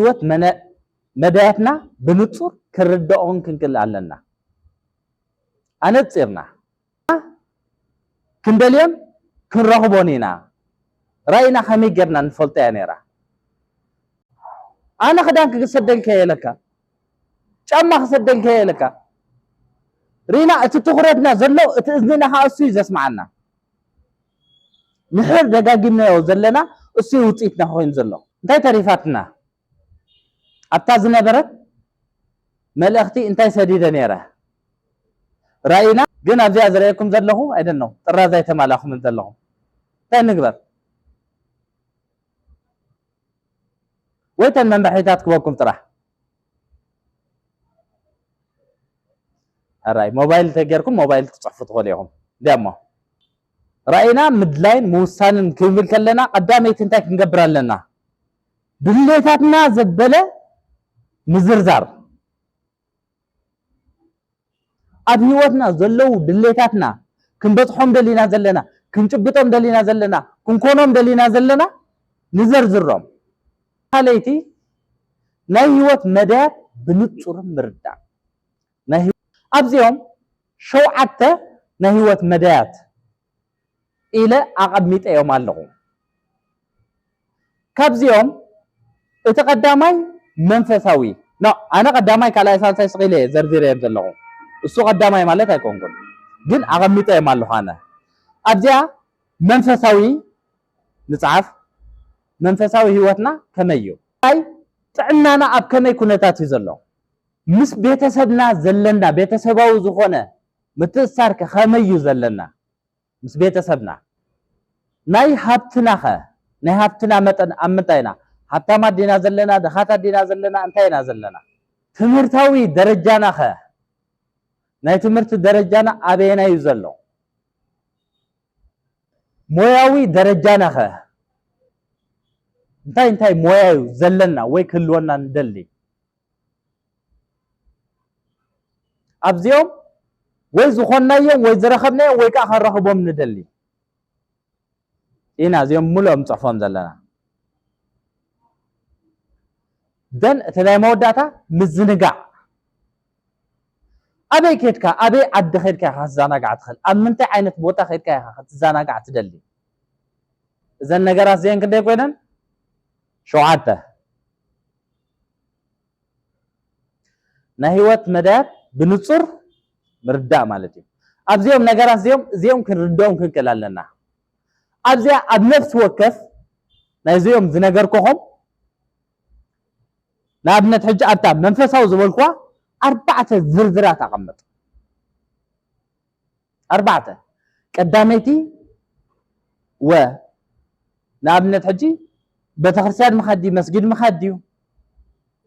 ህይወት መነ-፣ መዳያትና ብንጹር ክንርድኦን ክንክእል ኣለና። ኣነጺርና ክንደልዮን ክንረኽቦን ኢና። ራእይና ከመይ ጌርና ንፈልጦ እያ ነይራ። ኣነ ክዳን ክሰደልካ እየ ኢለካ፣ ጫማ ክሰደልካ እየ ኢለካ። ሪና እቲ ትኹረትና ዘሎ እቲ እዝንና ከዓ እሱ እዩ ዘስምዓና። ንሕር ደጋጊምናዮ ዘለና እሱ እዩ ውፅኢትና ኮይኑ ዘሎ። እንታይ ተሪፋትና? ኣብታ ዝነበረት መልእኽቲ እንታይ ሰዲደ ነይረ? ራእይና ግን ኣብዚኣ ዝረእየኩም ዘለኹ ኣይደን ነው ጥራዝ ኣይተማላኹምን ዘለኹም። እንታይ ንግበር? ወይ ተን መምርሒታት ክበኩም ጥራሕ። ኣራይ ሞባይል ተጌርኩም ሞባይል ትጽሕፉ ትኽእሉ ኢኹም። እንዲያሞ ራእይና ምድላይን ምውሳንን ክንብል ከለና ቀዳመይቲ እንታይ ክንገብር ኣለና? ድሌታትና ዘበለ ምዝርዛር። ኣብ ህይወትና ዘለዉ ድሌታትና ክንበጽሖም ደሊና ዘለና፣ ክንጭብጦም ደሊና ዘለና፣ ክንኮኖም ደሊና ዘለና ንዘርዝሮም። ካልኣይቲ ናይ ህይወት መዳያት ብንጹር ምርዳእ። ናይ ህይወት፣ ኣብዚኦም ሸውዓተ ናይ ህይወት መዳያት ኢለ ኣቐሚጠዮም ኣለኹ። ካብዚኦም እቲ ቀዳማይ መንፈሳዊ ነው። ኣነ ቀዳማይ ካልኣይ ሳልሳይ ስቕ ኢለ እየ ዘርዚረዮም ዘለኹ። እሱ ቀዳማይ ማለት ኣይኮንኩን፣ ግን ኣቐሚጠዮም ኣለኹ። ኣነ ኣብዚኣ መንፈሳዊ ንጽሓፍ። መንፈሳዊ ህይወትና ከመይ እዩ? ኣይ ጥዕናና ኣብ ከመይ ኩነታት እዩ ዘሎ? ምስ ቤተሰብና ዘለና ቤተሰባዊ ዝኾነ ምትእስሳር ከ ከመይ እዩ ዘለና? ምስ ቤተሰብና ናይ ሃብትናኸ? ናይ ሃብትና መጠን ኣብ ምንታይ ኢና? ሃብታማት ዲና ዘለና? ድኻታት ዲና ዘለና? እንታይ ኢና ዘለና? ትምህርታዊ ደረጃናኸ? ናይ ትምህርቲ ደረጃና ኣበየናይ እዩ ዘሎ? ሞያዊ ደረጃናኸ? እንታይ እንታይ ሞያ እዩ ዘለና ወይ ክህልወና ንደሊ? ኣብዚኦም ወይ ዝኾንናዮም ወይ ዝረኸብናዮም ወይ ከዓ ክንረኽቦም ንደሊ ኢና እዚኦም ሙሉኦም ንፅሕፎም ዘለና። ደን እቲ ናይ መወዳእታ ምዝንጋዕ። ኣበይ ኬድካ፣ ኣበይ ዓዲ ኬድካ ኢኻ ክትዘናጋዕ ትኽእል? ኣብ ምንታይ ዓይነት ቦታ ኬድካ ኢኻ ክትዘናጋዕ ትደሊ? እዘን ነገራት እዚአን ክንደይ ኮይነን? ሸውዓተ። ናይ ህይወት መዳያት ብንጹር ምርዳእ ማለት እዩ። ኣብዚኦም ነገራት እዚኦም፣ እዚኦም ክንርድኦም ክንክእል ኣለና። ኣብዚኣ ኣብ ነፍሲ ወከፍ ናይዚኦም ዝነገርኩኹም፣ ንኣብነት ሕጂ ኣብታ መንፈሳዊ ዝበልኩዋ ኣርባዕተ ዝርዝራት ኣቐምጥ። ኣርባዕተ። ቀዳመይቲ ወ፣ ንኣብነት ሕጂ ቤተክርስትያን ምኻድ ድዩ፣ መስጊድ ምኻድ ድዩ፣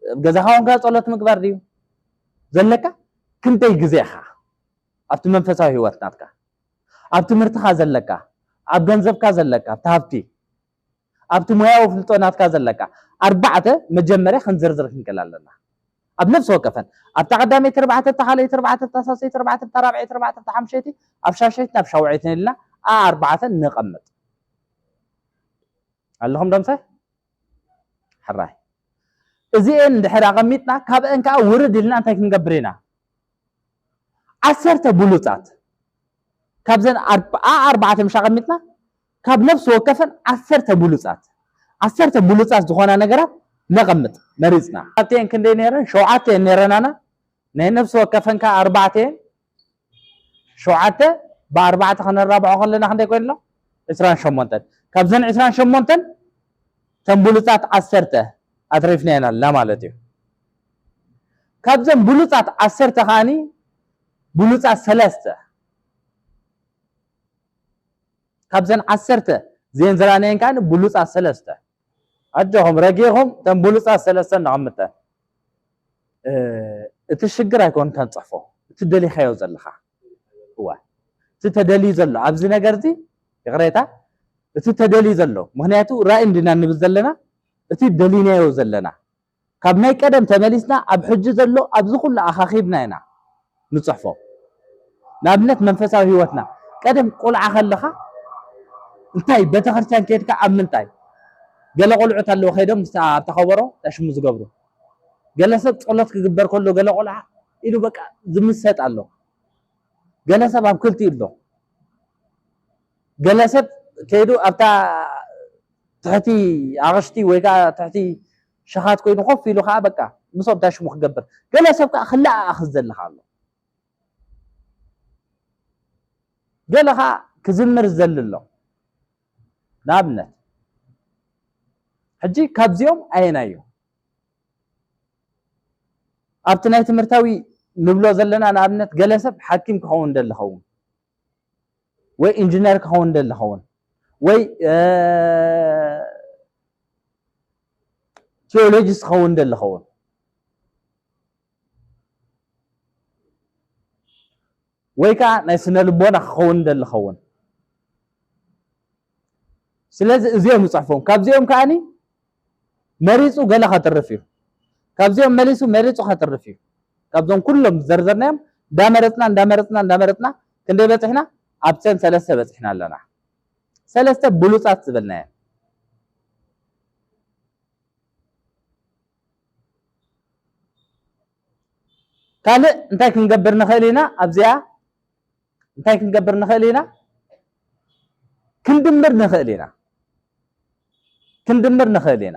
ኣብ ገዛኻ ኮንካ ጸሎት ምግባር ድዩ ዘለካ? ክንደይ ግዜ ኢኻ ኣብቲ መንፈሳዊ ህይወት ናትካ፣ ኣብ ትምህርትኻ ዘለካ፣ ኣብ ገንዘብካ ዘለካ፣ ኣብቲ ሃብቲ፣ ኣብቲ ሞያዊ ፍልጦ ናትካ ዘለካ ኣርባዕተ መጀመርያ ክንዝርዝር ክንክእል ኣለና። ኣብ ነፍሲ ወከፈን ኣብታ ቀዳመይቲ ኣርባዕተ፣ ኣብታ ካልኣይቲ ኣርባዕተ፣ ኣብታ ሳልሰይቲ ኣርባዕተ፣ ኣብታ ራብዐይቲ ኣርባዕተ፣ ኣብታ ሓምሸይቲ፣ ኣብ ሻሸይቲ ናብ ሻውዐይትን ኢልና ኣርባዕተ ነቐምጥ። ኣለኹም ዶ ምሳይ? ሕራይ። እዚኤን እንድሕር ኣቐሚጥና ካብአን ከዓ ውርድ ኢልና እንታይ ክንገብር ኢና? ዓሰርተ ብሉጻት ካብዘን ኣርብ-፣ ኣ-፣ ኣርባዕተ ምሽ ኣቐሚጥና ካብ ነፍሲ ወከፈን ዓሰርተ ብሉጻት፣ ዓሰርተ ብሉጻት ዝኾና ነገራት ነቐምጥ መሪጽና። ኣብተን ክንደይ ነይረን? ሸውዓተ እየን ነይረናና። ናይ ነፍሲ ወከፈን ከዓ ኣርባዕተ እየን። ሸውዓተ ብኣርባዕተ ከነራብዖ ከለና ክንደይ ኮይኑ ኣሎ? ዕስራን ሸሞንተን። ካብዘን ዕስራን ሸሞንተን ተን ብሉጻት ዓሰርተ ኣትሪፍናየን ኣለና ማለት እዩ። ካብዘን ብሉጻት ዓሰርተ ከዓኒ ብሉጻት ሰለስተ፣ ካብዘን ዓሰርተ ዘን ዝረኣናየን ከዓኒ ብሉጻት ሰለስተ። ኣጆኹም ረጊኹም ተን ብሉጻት ሰለስተ ነቐምጠን። እ፣ እቲ ሽግር ኣይኮንካን ጽሕፎ፣ እቲ ደሊኻዮ ዘለኻ። እዋ፣ እቲ ተደልዩ ዘሎ ኣብዚ ነገር እዚ፣ ይቕሬታ፣ እቲ ተደልዩ ዘሎ፣ ምኽንያቱ ራእይ እንዲና ንብል ዘለና፣ እቲ ደሊናዮ ዘለና። ካብ ናይ ቀደም ተመሊስና ኣብ ሕጂ ዘሎ ኣብዚ ኩሉ ኣኻኺብና ኢና ንጽሕፎ። ንኣብነት መንፈሳዊ ህይወትና፣ ቀደም ቆልዓ ከለኻ እንታይ ቤተክርስትያን ከድካ ኣብ ምንታይ? ገለ ቆልዑት ኣለዉ ከይዶም ምስታ ኣብታ ከበሮ ታሽሙ ዝገብሩ። ገለ ሰብ ጸሎት ክግበር ከሎ ገለ ቆልዓ ኢሉ በቃ ዝምሰጥ ኣሎ። ገለ ሰብ ኣብ ክልቲኡ ኣሎ። ገለ ሰብ ከይዱ ኣብታ ትሕቲ ኣቕሽቲ ወይ ከዓ ትሕቲ ሸኻት ኮይኑ ኮፍ ኢሉ ከዓ በቃ ምስኦም ታሽሙ ክገብር። ገለ ሰብ ከዓ ክለኣኣኽ ዝደሊ ኣሎ። ገለ ከዓ ክዝምር ዝደሊ ኣሎ። ንኣብነት ሕጂ ካብዚኦም ኣየናይ እዩ ኣብቲ ናይ ትምህርታዊ ንብሎ ዘለና? ንኣብነት ገለ ሰብ ሓኪም ክኸውን ደሊ ኸውን ወይ ኢንጂነር ክኸውን ደሊ ኸውን ወይ እ፣ ቴዎሎጂስት ክኸውን ደሊ ኸውን ወይ ከዓ ናይ ስነ ልቦና ክኸውን ደሊ ኸውን። ስለዚ እዚኦም ይፅሕፎም። ካብዚኦም ከዓኒ መሪፁ ገለ ከትርፍ እዩ። ካብዚኦም መሊሱ መሪፁ ከትርፍ እዩ። ካብዞም ኩሎም ዘርዘርናዮም እንዳመረፅና እንዳመረፅና እንዳመረፅና ክንደይ በፂሕና? ኣብተን ሰለስተ በፂሕና ኣለና። ሰለስተ ብሉፃት ዝበልናየን። ካልእ እንታይ ክንገብር ንኽእል ኢና? ኣብዚኣ እንታይ ክንገብር ንኽእል ኢና? ክንድምር ንኽእል ኢና። ክንድምር ንኽእል ኢና።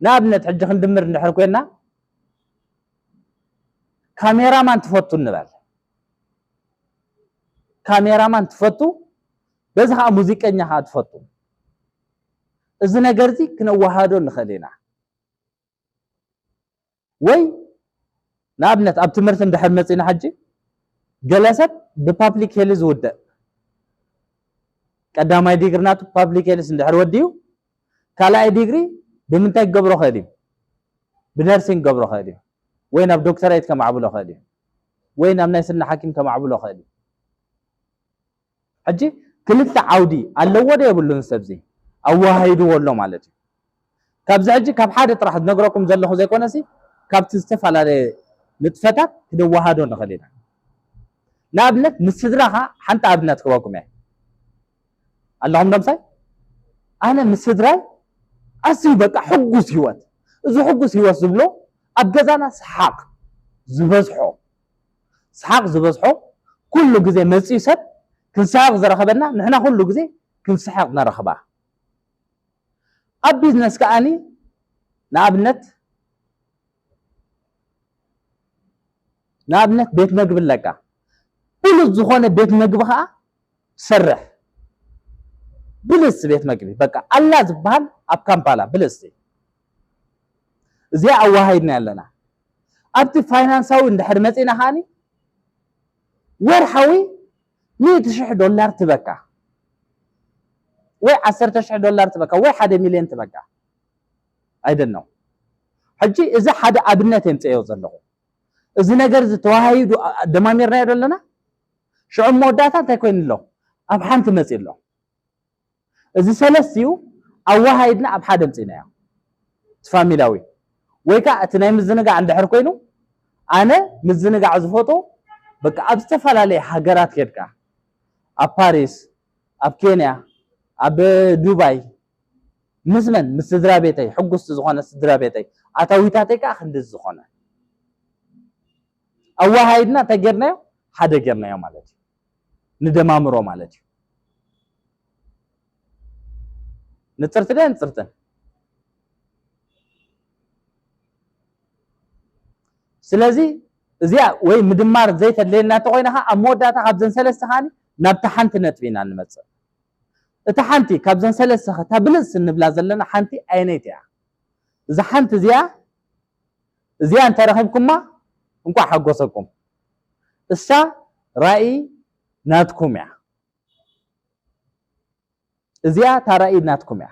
ንኣብነት ሕጂ ክንድምር እንድሕር ኮይና ካሜራማን ትፈቱ ንበል። ካሜራማን ትፈቱ፣ በዚ ከዓ ሙዚቀኛ ከዓ ትፈቱ። እዚ ነገር እዚ ክነወሃዶ ንኽእል ኢና። ወይ ንኣብነት ኣብ ትምህርቲ እንድሕር መፂና ሕጂ ገለ ሰብ ብፓብሊክ ሄልዝ ዝውደእ ቀዳማይ ዲግሪ ናቱ ፓብሊክ ሄልዝ እንድሕር ወዲኡ ካልኣይ ዲግሪ ብምንታይ ክገብሮ ኽእል እዩ? ብነርሲንግ ክገብሮ ኽእል እዩ ወይ ናብ ዶክተሬት ከማዕብሎ ኽእል እዩ ወይ ናብ ናይ ስኒ ሓኪም ከማዕብሎ ኽእል እዩ። ሕጂ ክልተ ዓውዲ ኣለዎ ዶ የብሉን? ሰብዚ ኣወሃሂድዎ ኣሎ ማለት እዩ። ካብዚ ሕጂ ካብ ሓደ ጥራሕ ዝነግረኩም ዘለኹ ዘይኮነሲ ካብቲ ዝተፈላለየ ንጥፈታት ክነወሃዶ ንኽእል ኢና። ንኣብነት ምስ ስድራኻ ሓንቲ ኣብነት ክበኩም እየ። ኣለኹም ዶ ምሳይ? ኣነ ምስ ስድራይ ኣዝዩ በቃ ሕጉስ ህይወት። እዚ ሕጉስ ህይወት ዝብሎ ኣብ ገዛና ሰሓቕ ዝበዝሖ፣ ሰሓቕ ዝበዝሖ፣ ኩሉ ግዜ መፅዩ ሰብ ክንሰሓቕ ዝረኸበና ንሕና ኩሉ ግዜ ክንስሓቕ ነረኽባ። ኣብ ቢዝነስ ከዓኒ ንኣብነት ንኣብነት ቤት መግቢ ኣለካ። ብሉፅ ዝኾነ ቤት መግቢ ከዓ ትሰርሕ። ብልፅ ቤት መግቢ በቃ ኣላ ዝበሃል ኣብ ካምፓላ ብልፅቲ እዚኣ ኣወሃሂድና ኣለና። ኣብቲ ፋይናንሳዊ እንድሕር መፂና ከዓኒ ወርሓዊ ሚእቲ ሽሕ ዶላር ትበካ ወይ ዓሰርተ ሽሕ ዶላር ትበካ ወይ ሓደ ሚልዮን ትበካ። ኣይደነው። ሕጂ እዚ ሓደ ኣብነት የምፅአዮ ዘለኹ። እዚ ነገር እዚ ተዋሃሂዱ ደማሚርናዮ ደለና ሽዑ መወዳእታ እንታይ ኮይኑ ኣሎ? ኣብ ሓንቲ መፂ ኣሎ። እዚ ሰለስቲኡ ኣወሃሂድና ኣብ ሓደ ኣምፂእናዮ። እቲ ፋሚላዊ ወይ ከዓ እቲ ናይ ምዝንጋዕ እንድሕር ኮይኑ ኣነ ምዝንጋዕ ዝፈትዎ በቃ ኣብ ዝተፈላለየ ሃገራት ኬድካ ኣብ ፓሪስ፣ ኣብ ኬንያ፣ ኣብ ዱባይ ምስ መን ምስ ስድራ ቤተይ ሕጉስቲ ዝኾነ ስድራ ቤተይ ኣታዊታተይ ከዓ ክንዲ ዝኾነ ኣወሃሂድና እንታይ ጌርናዮ ሓደ ጌርናዮ ማለት እዩ። ንደማምሮ ማለት እዩ። ንፅርቲ ዶ ንፅርትን ስለዚ እዚኣ ወይ ምድማር ዘይተድልየና እንተኮይና ከዓ ኣብ መወዳእታ ካብዘን ሰለስተ ከዓኒ ናብቲ ሓንቲ ነጥቢ ኢና ንመፅእ። እታ ሓንቲ ካብዘን ሰለስተ ከ እታ ብልፅ እንብላ ዘለና ሓንቲ ኣየነይቲ እያ? እዛ ሓንቲ እዚኣ እዚኣ እንተረኺብኩማ እንኳዕ ሓጎሰኩም። እሳ ራእይ ናትኩም እያ። እዚኣ እታ ራእይ ናትኩም እያ።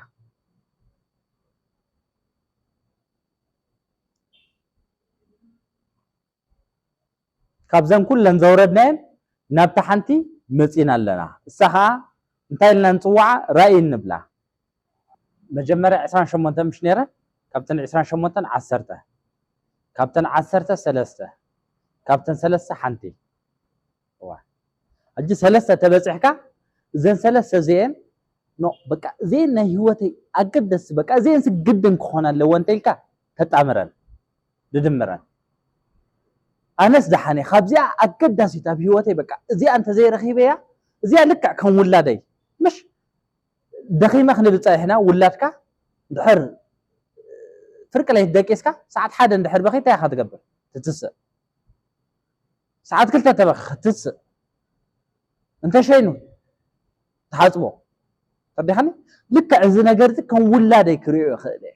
ካብዘን ኩለን ዘውረድናየን ናብታ ሓንቲ መፂና ኣለና። እሳ ከዓ እንታይ ኢልና ንፅዋዓ? ራእይ እንብላ። መጀመርያ ዕስራን ሸሞንተን ምሽ ነይረ? ካብተን ዕስራን ሸሞንተን ዓሰርተ፣ ካብተን ዓሰርተ ሰለስተ፣ ካብተን ሰለስተ ሓንቲ። እዋ ሕጂ ሰለስተ ተበፂሕካ እዘን ሰለስተ እዚአን ኖ በቃ እዚአን ናይ ህይወተይ ኣገደስቲ በቃ እዚአን ግድን ክኾና ኣለወን እንተኢልካ ተጣምረን ድድምረን ኣነስ ደሓነ ካብዚኣ ኣገዳሲት ኣብ ህይወተይ በቃ እዚኣ እንተዘይረኺበያ እዚኣ ልክዕ ከም ውላደይ ምሽ ደኺመ ክንብል ጸኒሕና ውላድካ ድሕር ፍርቂ ለይት ደቂስካ ሰዓት ሓደ እንድሕር በኺ እንታይ ኢኻ ትገብር? ትትስእ። ሰዓት ክልተ ተበኺ ክትስእ። እንተሸይኑ ትሓጽቦ። ተረዲኻኒ? ልክዕ እዚ ነገር እዚ ከም ውላደይ ክሪኦ ይኽእል እየ።